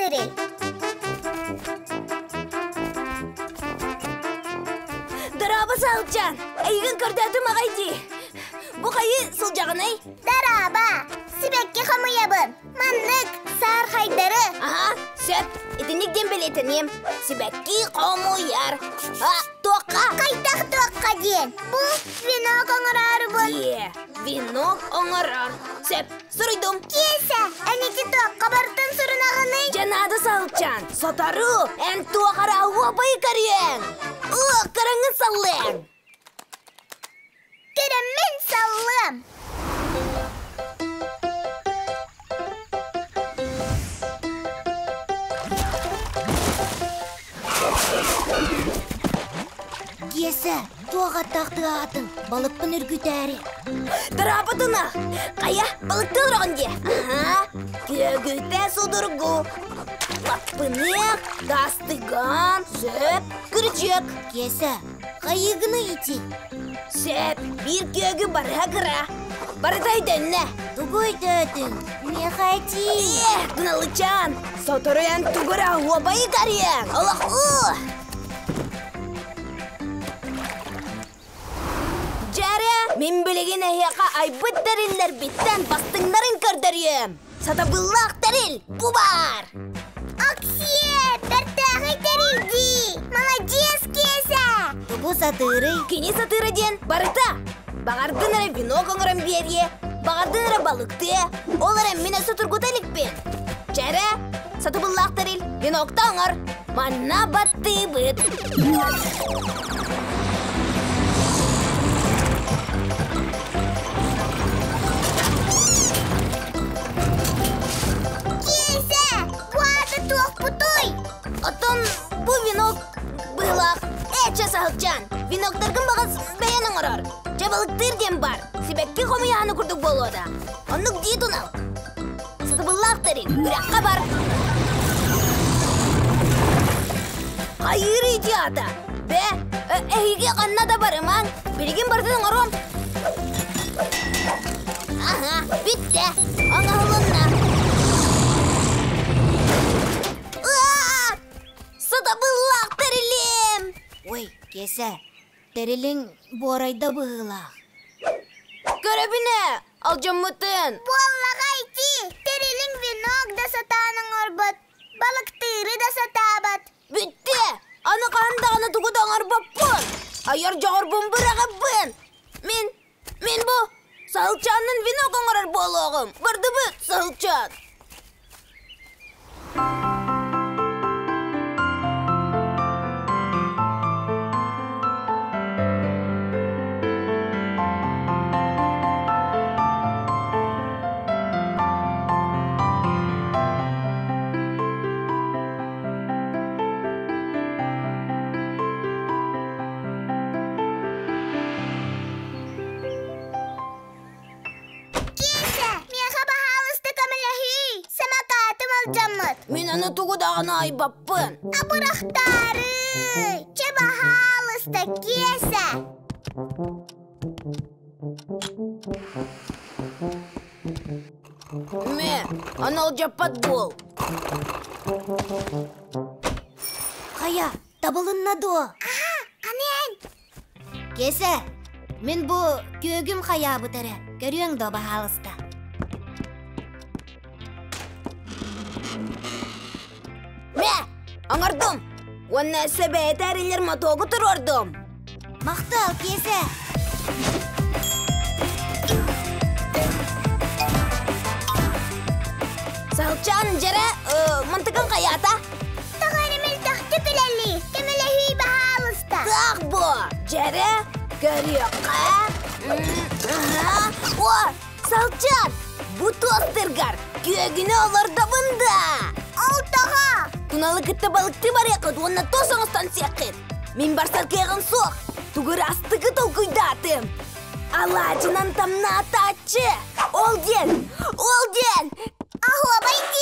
тэрил. Дорообо, Саалчаан! Эйигин көрдөөтүм аҕай дии. Бу хайыы сылдьаҕыный? Дорообо! Сибэкки хомуйабын. Маннык, саархайдары. Аһа, сөп. Итинник диэн бэлиэтэниэм. Сибэкки хомуйар. А, туохха? Хайдах туохха диэн? Бу венок оҥороорубун. Дьиэ, венок оҥорор. Сөп, суруйдум. Киэсэ, эн ити туохха бартын сурунаҕыный? Дьэ наада салчан. Сотору эн туох арааһы көрүөҥ. Уох, көрөҥҥүн саллыаҥ. Көрөммүн саллыам. Киэсэ, туох аттаах тыаһаатыҥ? Балыкпын үргүтээри. Дорооботуна! Хайа, балыктыы олороҕун дии? Аһаа, күөгүтэ судургу. Лаппыныах, тастыган, сөп, күрүчүөк. Киэсэ, хайыыгыный ити? Сөп, биир күөгү барыһа кыра. Барыта өйдөннө. Тугу өйдөөтүҥ? Миэхэ этиий. Ээ, Туналычаан, сотору эн тугу эрэ оһуобайы көрүөҥ. Олох уу! Дьэрэ, мин билигин эһиэхэ айбыт тэриллэрбиттэн бастыҥнарын көрдөрүөм. Сатабыллаах тэрил бу баар! Оксиэ, бэртээхэй тэрил дии! Маладьыас, Киэсэ! Тугу сатыырый? Кини сатыыра диэн барыта. Баҕардын эрэ венок оҥорон биэриэ, баҕардын эрэ балыктыа, ол эрэ мин өссө тургута иликпин. Чэрэ, сатабыллаах тэрил, венокта оҥор. Манна баттыыбыт. Киэсэ, бу аата туохпутуй? Оттон бу венок быһылаах. Ээ, чэ, саһылчаан, веноктаргын баҕас бэйэн оҥорор. Дьэ, балыктыыр диэн бар. Сибэкки хомуйааны курдук буолуо да. Оннук дии тунал. Сатабыллаах тэрил, үрэххэ бар. Хайыыр идиота! Бэ, эһиги ханна да барымаҥ, билигин барытын оҥоруом. Аһа, бүттэ, оҥоһулунна. Сатабыллаах тэрилим! Ой, Киэсэ, тэрилиҥ буорайда быһыылаах. Көрөбүн ээ, алдьаммытын. Буоллаҕа ити, тэрилиҥ венок да сатаан оҥорбот, балыктыыры да сатаабат. Бүттэ! Аны хаһан даҕаны тугу да оҥорбоппун! Айар дьоҕурбун быраҕабын! Мин, мин бу саһылчааннын венок оҥорор буолуоҕум! Бардыбыт, саһылчаан! Киэсэ, миэхэ баһаалыста көмөлөһүүй, самокатым алдьаммыт. Мин аны тугу даҕаны айбаппын. Абырахтаарый, чэ баһаалыста, Киэсэ. Мэ, аны алдьаппат буол. Хайа, табылынна дуо? Аһа, аны эн. Киэсэ, мин бу күөгүм хайаабыт эрэ, көрүөҥ дуо баһаалыста. Мэ, оҥордум. Уонна өссө бэйэтэ эриллэр мотуогу туруордум. Махтал, Киэсэ! Саһылчаан дьэрэ, мантыкын хайаата? Тоҕо эрэ мөлтөхтүк үлэлии, көмөлөһүү баһаалыста. Таах бу, дьэрэ, көрүөххэ. О, Саһылчаан, бу туостыргар күөгүнү олордобун да. Ол тоҕо? Туналы кытта балыктыы барыаххыт уонна тос оҥостон сиэххит. Мин барсар кыаҕым суох. Тугу ырастыгы толкуйдаатым. Алаадьынан тамнаатааччы. Ол диэн, ол диэн. Оһуобай дии.